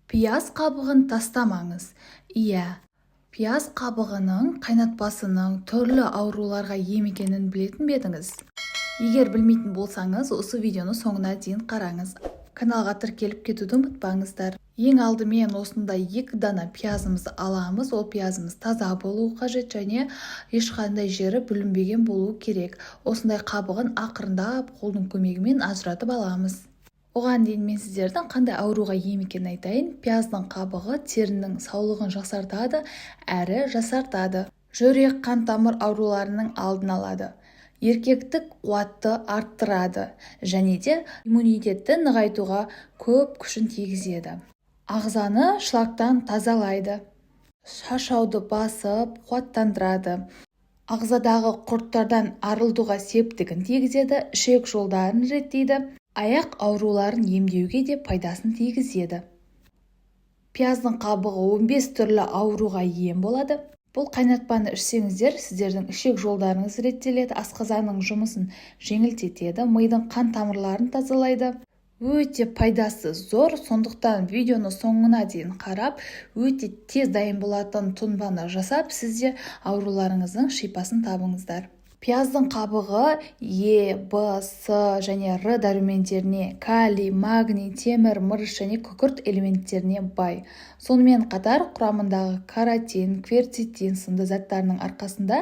Пияз қабығын тастамаңыз. Иә, пияз қабығының қайнатпасының түрлі ауруларға ем екенін білетін бе едіңіз? Егер білмейтін болсаңыз, осы видеоны соңына дейін қараңыз. Каналға тіркеліп кетуді ұмытпаңыздар. Ең алдымен осындай 2 дана пиязымызды аламыз. Ол пиязымыз таза болуы қажет және ешқандай жері бүлінбеген болуы керек. Осындай қабығын ақырындап қолдың көмегімен ажыратып аламыз. Оған дейін мен сіздердің қандай ауруға ем екенін айтайын. Пияздың қабығы терінің саулығын жақсартады, әрі жасартады. Жүрек қан тамыр ауруларының алдын алады. Еркектік қуатты арттырады және де иммунитетті нығайтуға көп күшін тигізеді. Ағзаны шлактан тазалайды. Шаршауды басып, қуаттандырады. Ағзадағы құрттардан арылтуға септігін тигізеді, ішек жолдарын реттейді. Аяқ ауруларын емдеуге де пайдасын тигізеді. Пияздың қабығы 15 түрлі ауруға ем болады. Бұл қайнатпаны ішсеңіздер, сіздердің ішек жолдарыңыз реттеледі, асқазанның жұмысын жеңілдетеді, мидың қан тамырларын тазалайды. Өте пайдасы зор, сондықтан видеоны соңына дейін қарап, өте тез дайын болатын тұнбаны жасап, сіз де ауруларыңыздың шипасын табыңыздар. Пияздың қабығы Е, Б, С және Р дәрумендеріне, калий, магний, темір, мырыш және күкірт элементтеріне бай. Сонымен қатар құрамындағы каротин, кверцетин сынды заттарының арқасында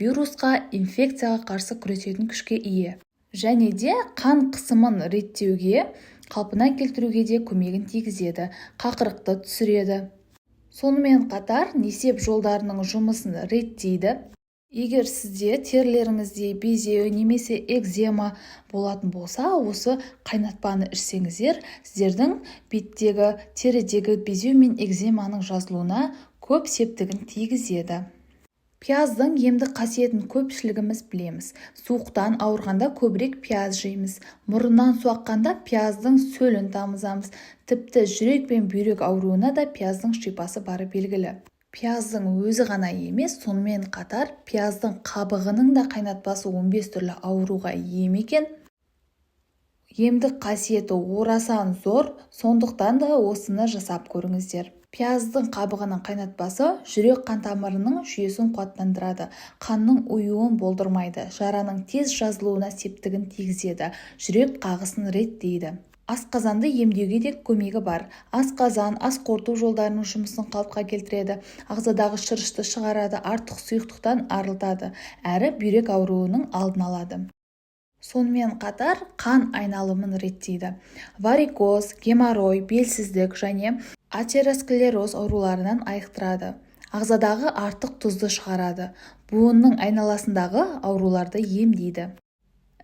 вирусқа, инфекцияға қарсы күресетін күшке ие. Және де қан қысымын реттеуге, қалпына келтіруге де көмегін тигізеді, қақырықты түсіреді. Сонымен қатар несеп жолдарының жұмысын реттейді. Егер сізде терілеріңізде безеу немесе экзема болатын болса, осы қайнатпаны ішсеңіздер, сіздердің беттегі, терідегі безеу мен экземаның жазылуына көп септігін тигізеді. Пияздың емдік қасиетін көпшілігіміз білеміз. Суықтан ауырғанда көбірек пияз жейміз. Мұрыннан су аққанда пияздың сөлін тамызамыз. Тіпті жүрек пен бүйрек ауруына да пияздың шипасы бары белгілі. Пияздың өзі ғана емес, сонымен қатар пияздың қабығының да қайнатпасы 15 түрлі ауруға ем екен. Емдік қасиеті орасан зор, сондықтан да осыны жасап көріңіздер. Пияздың қабығының қайнатпасы жүрек қан тамырының жүйесін қуаттандырады, қанның ұюын болдырмайды, жараның тез жазылуына септігін тигізеді, жүрек қағысын реттейді. Асқазанды емдеуге де көмегі бар. Асқазан, ас қорыту жолдарының жұмысын қалыпқа келтіреді, ағзадағы шырышты шығарады, артық сұйықтықтан арылтады, әрі бүйрек ауруының алдын алады. Сонымен қатар қан айналымын реттейді. Варикоз, геморрой, белсіздік және атеросклероз ауруларынан айықтырады. Ағзадағы артық тұзды шығарады, буынның айналасындағы ауруларды емдейді.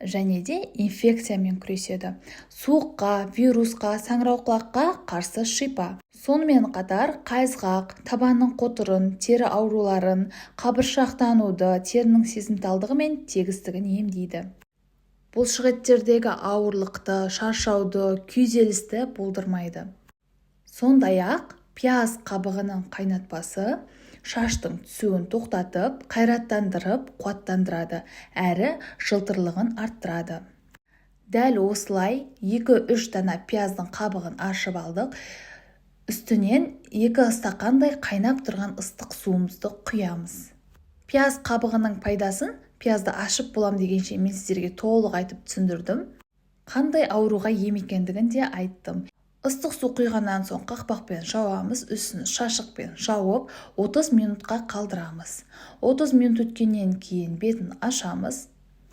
Және де инфекциямен күреседі. Суыққа, вирусқа, саңырауқұлаққа қарсы шипа. Сонымен қатар қайызғақ, табанның қотырын, тері ауруларын, қабыршақтануды, терінің сезімталдығы мен тегістігін емдейді. Бұлшықеттердегі ауырлықты, шаршауды, күйзелісті болдырмайды. Сондай-ақ пияз қабығының қайнатпасы шаштың түсуін тоқтатып, қайраттандырып, қуаттандырады, әрі жылтырлығын арттырады. Дәл осылай 2-3 дана пияздың қабығын аршып алдық. Үстінен 2 стақандай қайнап тұрған ыстық суымызды құямыз. Пияз қабығының пайдасын пиязды ашып болам дегенше мен сіздерге толық айтып түсіндірдім. Қандай ауруға ем екендігін де айттым. Ыстық су құйғаннан соң қақпақпен жауамыз, үстін шашықпен жауып, 30 минутқа қалдырамыз. 30 минут өткеннен кейін бетін ашамыз.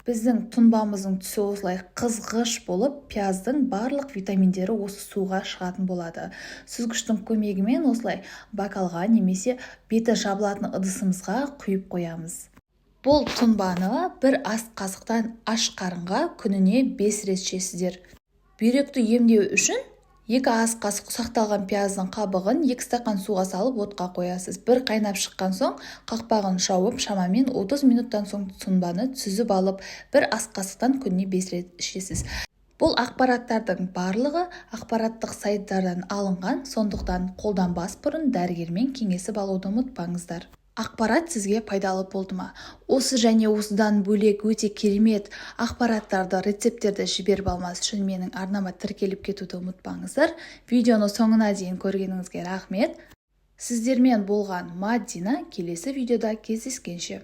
Біздің тұнбамыздың түсі осылай қызғыш болып, пияздың барлық витаминдері осы суға шығатын болады. Сүзгіштің көмегімен осылай бокалға немесе беті жабылатын ыдысымызға құйып қоямыз. Бұл тұнбаны бір ас қасықтан аш қарынға күніне 5 рет ішесіздер. Бүйректі емдеу үшін 2 ас қасық ұсақталған пияздың қабығын 2 стақан суға салып отқа қоясыз. Бір қайнап шыққан соң қақпағын жауып, шамамен 30 минуттан соң тұнбаны сүзіп алып, бір ас қасықтан күніне 5 рет ішесіз. Бұл ақпараттардың барлығы ақпараттық сайттардан алынған, сондықтан қолданбас бұрын дәрігермен кеңесіп алуды ұмытпаңыздар. Ақпарат сізге пайдалы болды ма? Осы және осыдан бөлек өте керемет ақпараттарды, рецепттерді жіберіп алмас үшін менің арнама тіркеліп кетуді ұмытпаңыздар. Видеоны соңына дейін көргеніңізге рахмет. Сіздермен болған Мадина. Келесі видеода кездескенше!